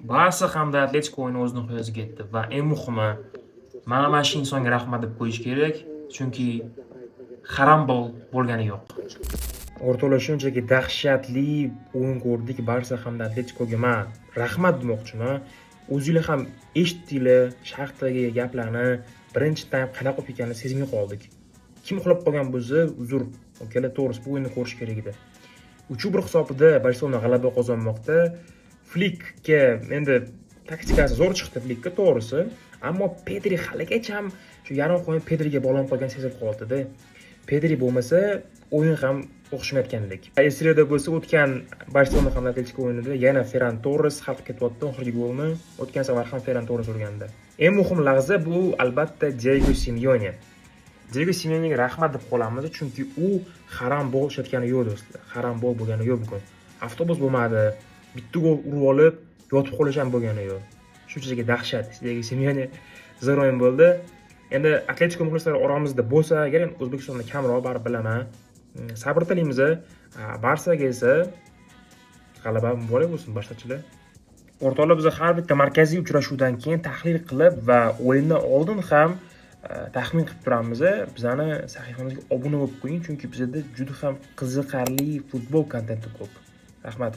Barsa hamda Atletiko o'yini o'z nihoyasiga yetdi va eng muhimi, mana shu insonga rahmat deb qo'yish kerak, chunki harambol bo'lgani yo'q. O'rtoqlar, shunchaki dahshatli o'yin ko'rdik. Barsa hamda Atletikoga man rahmat demoqchiman. O'zinglar ham eshitdinglar sharhdagi gaplarni, birinchi taym qanaqa bo'lib ketganini sezmay qoldik. Kim uxlab qolgan bo'lsa, uzr, akalar, to'g'risi bu o'yinni ko'rish kerak edi. 3-1 hisobida Barselona g'alaba qozonmoqda. Flikka endi taktikasi zo'r chiqdi Flikka, to'g'risi, ammo Pedri haligacha ham shu yarim himoya Pedriga bog'lanib qolgan sezilib qoldi-da. Pedri bo'lmasa o'yin ham o'xshamayotgandek. Esinglarda bo'lsa, o'tgan Barselona hamda Atletiko o'yinida yana Ferran Torres hal qilib ketyapti oxirgi golni. O'tgan safar ham Ferran Torres urgandi. Eng muhim lahza bu albatta Diego Simeone. Diego Simeonega rahmat deb qolamiz, chunki u haram gol ishlatgani yo'q, do'stlar. Haram gol bo'lgani yo'q bugun. Avtobus bo'lmadi. Bitta gol urib olib, yotib qolish ham bo'lgani yo'q. Shunchaki dahshat. Diego Simeone zo'r o'yin bo'ldi. Endi Atletiko muxlislari oramizda bo'lsa, agar endi O'zbekistonda kamroq, baribir bilaman. Sabr tilaymiz. Barsaga esa g'alaba muborak bo'lsin, barsachilar. O'rtoqlar, biz har bitta markaziy uchrashuvdan keyin tahlil qilib va o'yindan oldin ham taxmin qilib turamiz. Bizani sahifamizga obuna bo'lib qo'ying, chunki bizda juda ham qiziqarli futbol kontenti ko'p. Rahmat.